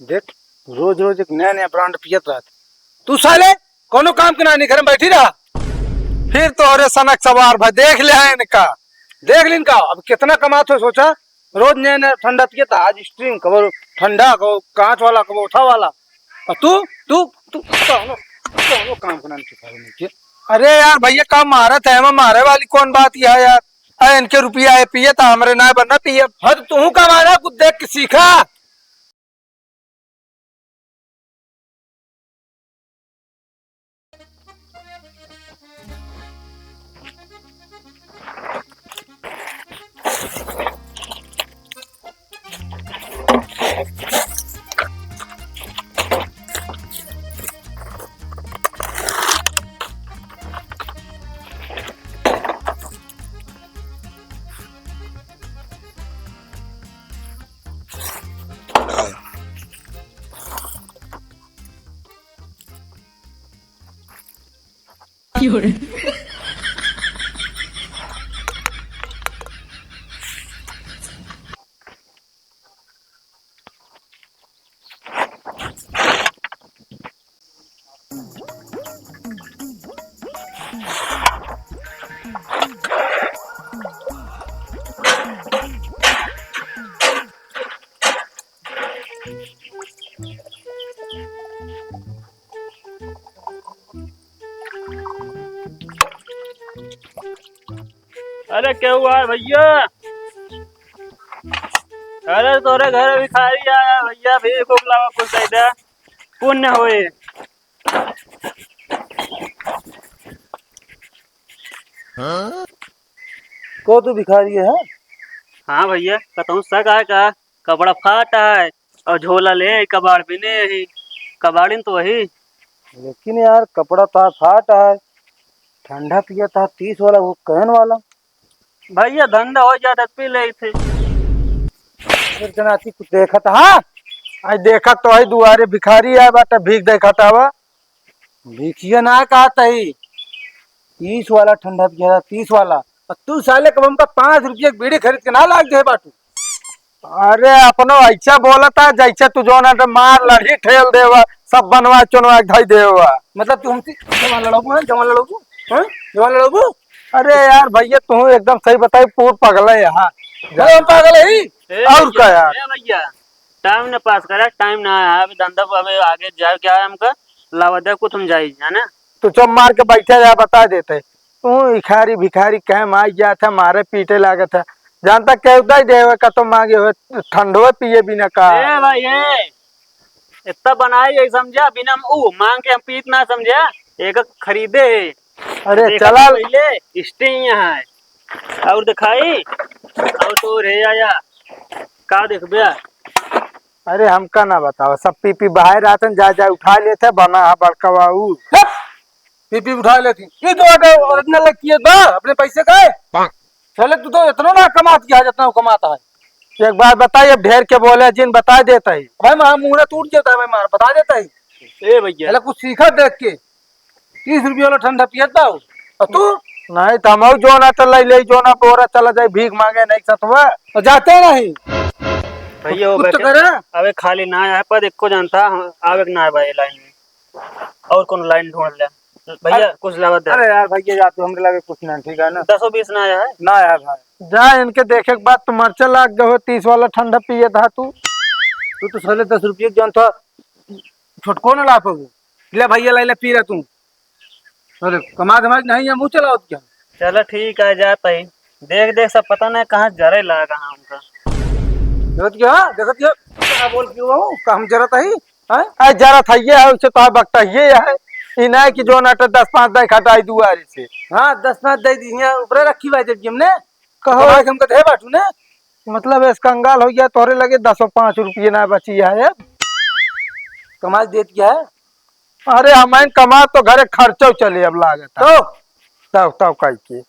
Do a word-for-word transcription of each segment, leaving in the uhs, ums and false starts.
देख, रोज रोज एक नया नया ब्रांड पियत रहत। तू साले कौनो काम के ना, नहीं, घर में बैठी रहा। फिर तोहरे सनक सवार भाई, देख ले हैं इनका, देख ले इनका, अब कितना कमात हो सोचा। रोज नया नया ठंडा पियत, आज स्ट्रिंग, कबो ठंडा, कबो कांच वाला, कबो ओठा वाला। और तू, तू, तू कौनो, कौनो काम के ना, नहीं सिखावे नहीं के। अरे यार भैया, का मारत है, एमा मारे वाली कौन बात है यार? अरे इनके रुपया है, पिए ता हमरे ना बनना पिए। हाँ, तो तू का मारा, कुछ देख के सीखा। अरे, क्या हुआ है भैया? अरे, तोरे घर भिखारी आया भैया, भीख उख लावा, कुछ दे दे, पुण्य होए। को तू भिखारी है? हाँ भैया, कतहूँ शक है का? कपड़ा फाट है और झोला ले कबाड़ भी नहीं है, कबाड़िन तो वही। लेकिन यार, कपड़ा तो फाट है, ठंडा पिया था तीस वाला, वो कैन वाला। भैया, धंधा हो जाता तो पी लेते। फिर जनाती कुछ देखत, हाँ, आज देखत तो है दुआरे भिखारी आए बाटे, भीख देखत आवा। भिखिया ना कहत ही, तीस वाला ठंडा पिया था, तीस वाला। और तू साले कब हमका पाँच रुपया के बीड़ी खरीद के ना लाग दे बाटू। अरे, अपनो ऐसा बोलत है, जैसे तू जौन है, मार लड़ी ठेल देवा, सब बनवा चुनवा के धई देवा। मतलब, तू हमसे जवान लड़ाबू, हैं? जवान लड़ाबू, हैं? जवान लड़ाबू? अरे यार, भैया, तू एकदम सही बताई, पूर पगल है यहाँ। अरे, हम पागल है ही? ए और भैया, का यार? ए भैया, टाइम ना पास करा, टाइम ना आया, अभी धंधा को, अभी आगे जाए क्या है हमका, लावा दे कुछ, हम जाई, है ना? तू चुप मार के बैठे रहा, बता देते। तू भिखारी, भिखारी कहे मार गया था, मारे पीटे लागत है। जानता केवदा ही देवे का तो मांगे हो, ठंडो पिए बिना का। ए भाई, ए, इतना बनाई यही समझा, बिना हम ऊ मांग के हम पीत ना समझा, एक खरीदे है। अरे देखा चला। तो पहले स्टे यहाँ है, और दिखाई, और तो रे आया, का देखबे? अरे हमका ना बताओ, सब पी पी बाहर आते हैं, जा जा उठा लेते हैं, बना है बड़कवा ऊ। चुप! पी पी उठा लेती। ये तो अगर ओरिजिनल लड़की है बा, अपने पैसे का है। चले तू तो इतना ना कमात किया है जितना वो कमाता है। एक बात बताई, अब ढेर के बोले जिन बता देता ही। भाई मार मुंह ना टूट जाता है भाई, मार बता देता ही। ए भैया। चला कुछ सीखा देख के। तीस रुपये वाला ठंडा पियत बा। और तू? नहीं तो हम जो ना तो ले ले, जो ना बोरा चला जाए भीख मांगे नहीं सतवा। और जाते नहीं। भैया, वो कुछ तो बैठे। करे। अबे खाली ना आया पर एको जानता हम आवे के ना है भाई लाइन में। और कौन लाइन ढूंढ ले। भैया, अरे, कुछ लावा दे। अरे यार भैया, जा तू, हमरे लगे कुछ ना, ठीक है ना? दसो बीस ना आया है? ना आया भाई। जा, इनके देखे के बाद तो मरचा लाग गए हो, तीस वाला ठंडा पिए था तू। तू तो साले दस रुपये के जानता, छोटको ना ला पाबू। ले भैया, ले, ले, पी रहा तू। अरे, कमा धमा के नहीं है, मुँह चलावत क्या? चलो ठीक है, जात ही। देख, देख, सब पता नहीं कहाँ जरे लागा हमका। देखत क्या? देखत क्या? का बोल के वो? का हम जरत ही? हैं? अरे, जरत है ये है, उसे तो बकता ये है। ई नहीं कि जो ना तो दस पाँच दे घटाई दुआरे से। हाँ, दस पाँच दे दी, यहाँ ऊपर रखी भाई जब हमने। कहो। कमा के हमका दे बाटू ने। मतलब, इस कंगाल हो गया, तोरे लगे दसो पाँच रुपये ना बची है अब। कमा के देत क्या है? अरे, हमाइन कमा तो घरे खर्चो चले अब लागत है। तो? तब, तब काई के।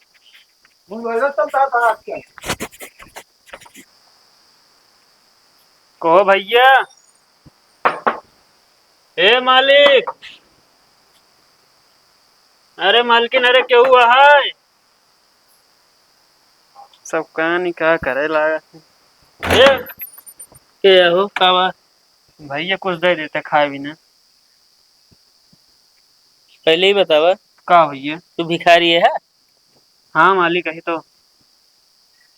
कहो भैया। ए मालिक। अरे मालकिन, अरे केहू है? सब कहानी का करे लागा। ए, के हो, का बा? भइया, कुछ दइ देते खाए भी ना। पहिले ही बतावा। का भइया? तू भिखारी है? हाँ मालिक, अही तो।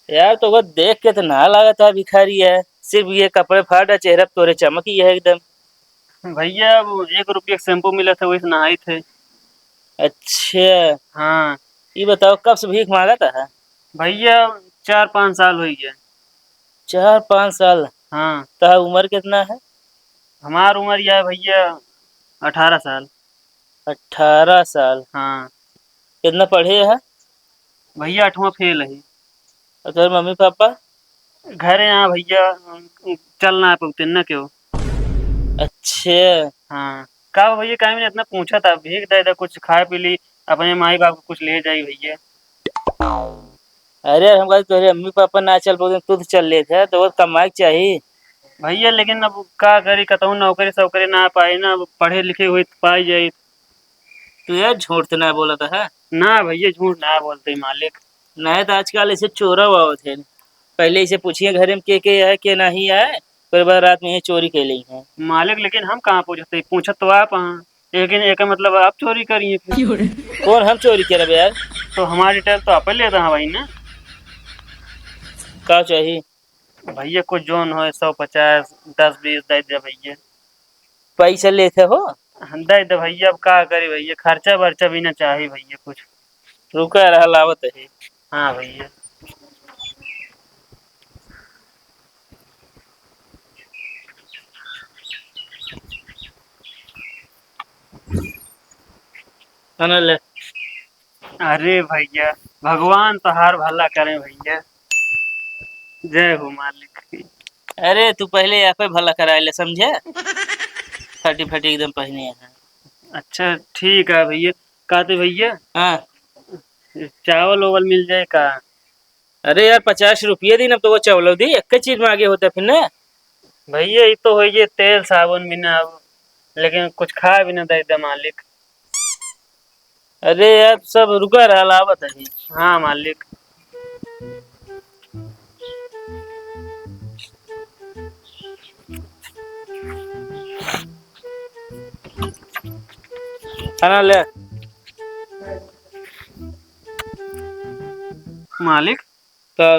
यार, तोका देख के तो ना लागत है भिखारी है, सिर्फ ये कपड़े फाट है, चेहरा पे तोरे चमक ही है एकदम। भइया, अब एक रुपया के shampoo मिलत है, वही से नहाइत है। अच्छा। हाँ। ये बताओ, कब से भीख मांगत है? भइया, चार पाँच साल होइ गया। चार पाँच साल? हाँ। तोहार उमर कितना है? हमार उमर यह है भइया, अठारह साल। अठारह साल? हाँ। कितना पढ़े है? भइया, अठवाँ फेल है। और तोहरे मम्मी पापा? घरे यहाँ भइया, चल ना पउते न क्यों। अच्छा। हाँ। का भइया, काहे में इतना पूछा था, भीख दे दे, कुछ खाए पी ली, अपने माई बाप को कुछ ले जाई भइया। अरे, हम कहते तोहरे मम्मी पापा ना चल पउते, तू तो चल लेत है, तो वो कमाए के चाही। भइया, लेकिन अब का करी, कतहूँ नौकरी सौकरी ना पाई ना, अब पढ़े लिखे हुई तो पाई जाई। तू यार झूठ तो ना बोलत है? ना भइया, झूठ ना बोलते मालिक। नहीं तो आजकल ऐसे चोरा आवत है, पहले इसे पूछिए घरे में के के है, के नहीं है, फिर बाद रात में ये चोरी के ली है। मालिक, लेकिन हम कहाँ पूछते, पूछत तो आप हाँ, लेकिन एक मतलब आप चोरी करिए फिर। कौन हम चोरी करब यार? तो हमारी टेल तो आप ले रहा भाई ना। का चाहिए? भइया, कुछ जोन हो, सौ पचास, दस बीस दे दे भइया। पैसा लेते हो? दे दे भइया, अब का करी भइया, खर्चा बर्चा भी ना चाही भइया कुछ। रुका रहा, लावत है। हाँ भइया। है ना, ले। अरे भइया, भगवान तोहार भला करे भइया। जय हो मालिक की। अरे, तू पहले यहाँ पे भला करा ले, समझे? फटी फटी एकदम पहने हैं। अच्छा, ठीक है भइया। कहते भइया, हाँ। चावल ओवल मिल जाए का? अरे यार, पचास रुपये दिन, अब तो वो चावल दी, एक चीज मांगे होते फिर ना। भइया, ये तो हो ये तेल साबुन भी ना, अब लेकिन कुछ खा भी ना दे दे मालिक। अरे यार, सब रुका रहा, लावत है। हाँ मालिक। खाना ले। मालिक, का?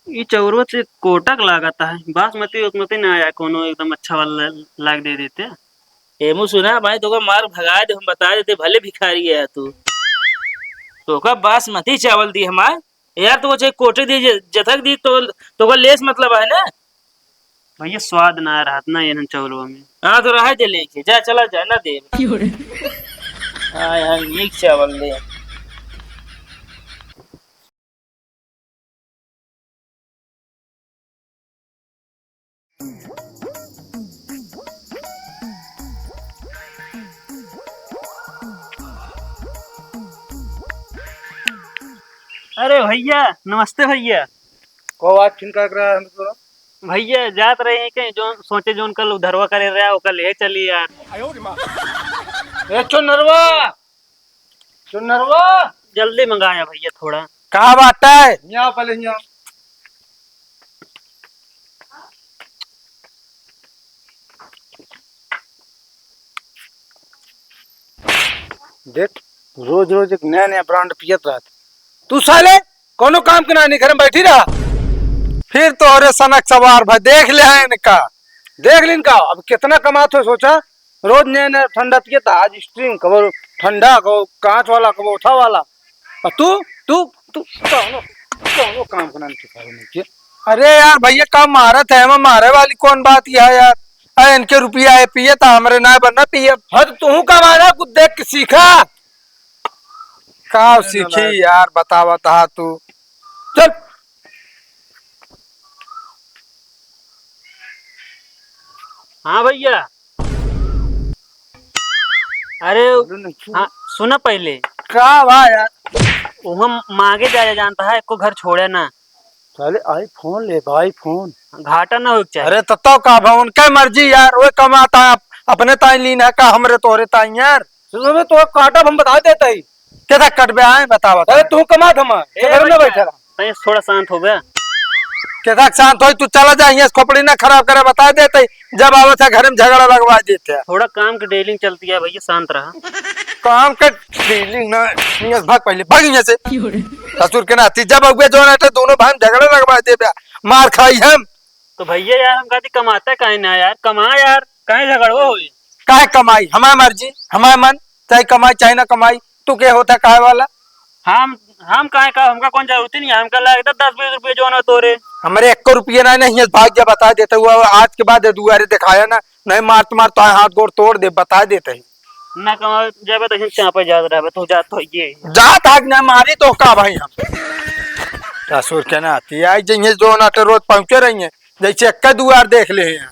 ई चौरवा से कोटक लागत है, बासमती उतमती ना आया, कोनो एकदम अच्छा वाला लाग दे देते। एमू सुना भाई, तोका मार भगा दे, हम बता देते, भले भिखारी है तू, तोका बासमती चावल दी हमार। यार, तोका चाहे कोटक दी, ज-, जथक दी, तो तोका लेस मतलब है ना। भइया, स्वाद ना रहत ना इन्हन चौरवा में। हाँ, तो रहे दे लेके जा, चला जा ना दे। क्यों रे? हाँ, यहाँ नीक चावल दे। अरे भइया, नमस्ते भइया। को बात फिन का कर रहा है हमको? भइया, जात रहे हैं कहीं, जोन सोचे जोन कल उधरवा करे रहा, ओका ले चली यार। ए चुनरवा, चुनरवा। जल्दी मंगाया भइया थोड़ा। का बात है? यहाँ पहले यहाँ। देख, रोज रोज एक नया नया brand पियत रहत। तू साले कोनो काम के ना नहीं, घर में बैठी रहा। फिर तोहरे सनक सवार भाई, देख ले हैं इनका, देख ले इनका, अब कितना कमात हो सोचा। रोज नया नया ठंडा पिए त, आज Sting, कबो ठंडा, कबो कांच वाला, कबो ओठा वाला। और तू, तू, तू कौनो, कौनो काम के नाम चुकावे नहीं के। अरे यार भइया, का मारत है, एमा मारे वाली कौन बात यह है यार? अरे इनके रुपया है, पिए त हमरे ना बनना पिए। हाँ, तो तू का मारा, कुछ देख के सीखा। का सीखी यार, बतावत हा तू। चल। हाँ भइया। अरे, बोलो ना, क्यों? हाँ, सुना पहिले। का बा यार? वो हम मांगे जाए जानता है, एको घर छोड़े ना। साले iPhone ले बा, iPhone। घाटा ना होइक चाही। अरे, त तो का बा, उनके मर्जी यार, वो कमाता है, अप-, अपने ताई लीन है का, हमरे तोहरे ताई यार? सुनो बे, तो काटब हम बता देता ही। केथा कटबे आए बतावा। अरे तू कमात हमार, ए, घर में भइया, बैठा रहा। तनी थोड़ा शांत हो बे। केथा शांत होई, तू चला जा, हियाँ से खोपड़ी ना खराब करे, बता देते, जब आवत है घर में झगड़ा लगवा देते हैं। थोड़ा काम की dealing चलती है भैया, शांत रहा। काम के dealing ना, हियाँ से भाग पहले, भाग हियाँ से। ससुर के नाती, जब अगुए जो ना तो दोनों भाई में झगड़ा लगवा देबे, मार खाई हम। तो भैया यार, हम कहती कमाता काहे ना यार, कमा यार, काहे झगड़ो होई? काहे कमाई? हमार मर्जी, हमार मन, चाहे कमाई चाहे ना कमाई, तू के होता काहे वाला? हम हम काहे का, हमका कौन जरूरत ही नहीं है, हमका लगे तो दस बीस रुपये जो ना तोरे। हमरे एक रुपये ना नहीं है, भाग जा, बता देते हुआ आज के बाद दुआरे दिखाया ना, नहीं मार तुम्हार तो हाथ गोड़ तोड़ दे, बता देते ही। ना कमा जब तो चापे जात रहे, तू जात हो ये। जात आग ना मारी तो का भाई हम। ससुर के नाती आई जइए जो ना तो रोज पहुँचे रही है, जैसे एक दुआर देख ले हैं।